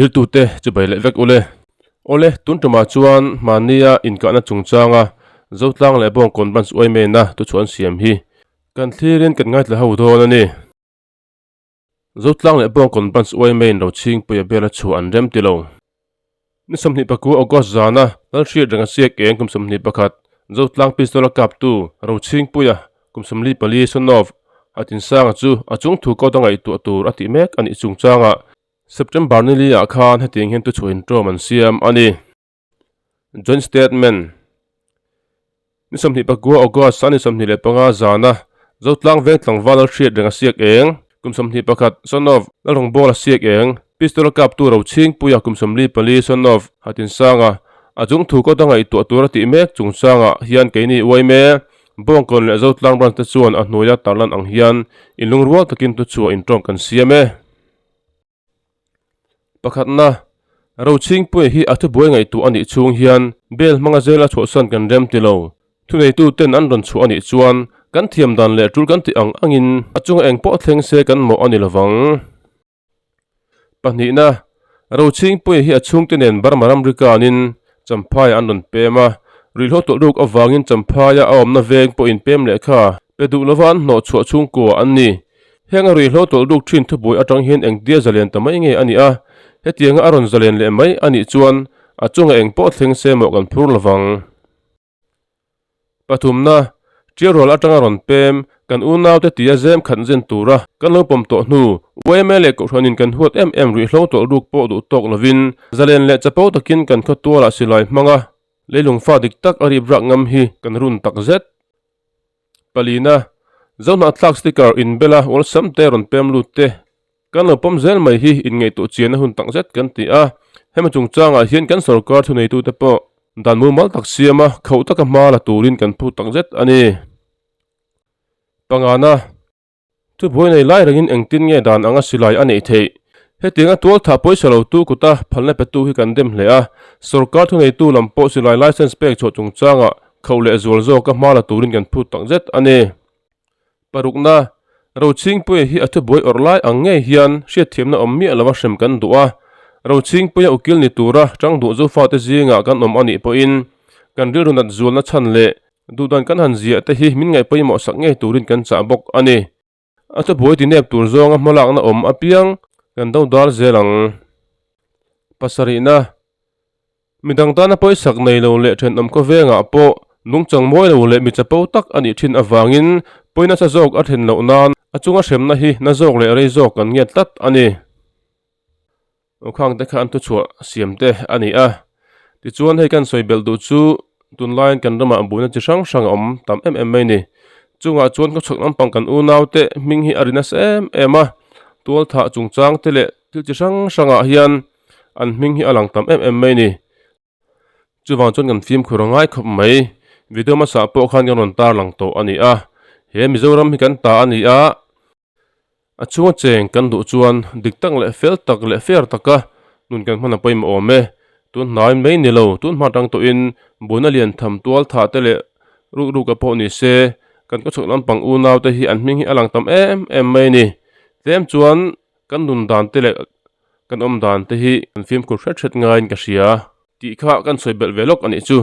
Thiltute chu bei leh vek ule. Awle, tun tumah chuan hmahnia inkahna chungchanga Zotlang leh Bawngkawn Branch uaimena tuchhuah an siam hi kan thlirin kan ngaithla ho dawn a ni. Zotlang leh Bawngkawn Branch uaimein Rochhingpuia bela chhuah an rem ti lo. Ni 29 August zana Lalhriat renga siak eng kum 21 Zotlang pistol a kaptu Rochhingpuia kum 44 son of Hatinsanga chu a chung thu court a ngaihtuah tur a tih mek a nih chungchangah September ni li ah khan hetiang hian tuchhuah inṭawm an siam a ni. Joint Statement Ni 29 August a ni 25 zana Zotlang veng tlangval a hriat reng a siak eng, kum 21 son of Lalrawngbawla siak eng, pistol a kaptu Rochhingpuia kum 44 son of Hatinsanga a chung thu kawt a ngaihtuah tur a tih mek chungchangah hian keini uaime Bawngkawn leh Zotlang branch te chuan a hnuaia tarlan ang hian inlungrual takin tuchhuah inṭawm kan siam e. Pakhatna, Rochhingpuia hi a thubuai ngaihtuah a nih chhung hian bail hmanga zela chhuahsan kan rem ti lo. Thuneituten an rawn chhuah a nih chuan kan thiam dan leh tul kan tih ang angin a chunga eng pawh thleng se kan mawh a ni lovang. Pahnihna, Rochhingpuia hi a chhungte nen Burma ramrikanin Champhai an rawn pem a, ruihhlo tawlh ruk avangin Champhaia a awmna veng pawhin pem lehkha pe duh lova an hnawh chhuah chhungkua an ni. Heng a ruihhlo tawlh ruk thin thubuai atang hian engtia zalen ta mai nge a nih a, hetianga a rawn zalen leh mai a nih chuan a chunga eng pawh thleng se mawh kan phur lovang. Pathumna, Ṭialrual aṭanga rawn pem, kan unaute tia zem khat zen tura kan lo pawm tawh hnu, yma leh Kohhranin kan huat em em ruihhlo tawlh ruk pawh duh tawk lovin, zalen leh chapo takin kan khaw tualah silai hmanga leilung fa dik tak a rip rak ngam hi kan run tak zet. Palina, Zohnahthlak sticker inbela awlsam te rawn pem lut te Kan lo pawm zel mai hi inngaihtuah chianna hun tak zet kan ti a, hemi chungchangah hian kan sorkar thuneitute pawh dan mumal tak siama khauh taka hma la turin kan phut tak zet a ni. Pangana, Thubuai nei lai rengin engtin nge dan anga silai a neih theih? Hetianga tualthah pawisa lotu kuta phalna petu hi kan dem hle a, sorkar thuneitu lam pawh silai license pek chhuah chungchangah khauh leh zual zawka hma la turin kan phut tak zet a ni. Parukna, Rochhingpuia hi a thubuai awrh lai ang ngei hian hriatthiamna awm miah lova hrem kan duh a. Rochhingpuia ukil ni tura tang duh zufate zingah kan awm a nih pawhin kan rilru nat zualna chhan leh duhdan kan han ziah te hi min ngaih pawimawh sak ngei turin kan chah bawk a ni. A thubuai tinep tur zawnga hmalakna awm apiang kan do dar zel ang. Pasarihna, Midang tana pawisak nei lo leh thenawm khawvengah pawh nungchang mawi lo leh mi chapo tak a nih thin avangin pawi nasa zawk a then loh nan a chunga hremna hi na zawk leh rei zawk kan ngiat tlat a ni. Awkhang te kha an thuchhuah siam te a ni a. Tichuan hei kan sawi belh duh chu tunlaiin kan ramah buaina chi hrang hrang a awm tam em em mai ni. Chungah chuan khawchhak lampang kan unaute hming hi a ri nasa em em a, tualthah chungchang te leh thil chi hrang hrangah hian An hming hi a lang tam em em mai ni. Chuvang chuan kan fimkhur a ngai khawp mai. Video hmasa pawh khan kan rawn tar lang tawh a ni a. He Mizoram hi kan ta a ni a. A chhunga cheng kan duh chuan dik tak leh fel tak leh fair taka nun kan hman a pawimawh awm e. Tun hnai mai ni lo, tun hma tang tawhin buaina lian tham tual thah te leh ruk ruk a pawh ni se, kan khawchhak lampang unau te hi an hming hi a lang tam em em mai ni. Tlem chuan kan nun dan te leh Kan awm dan te hi kan fimkhur hret hret ngaiin ka hria. Tih kha kan sawi belh ve lawk a nih chu.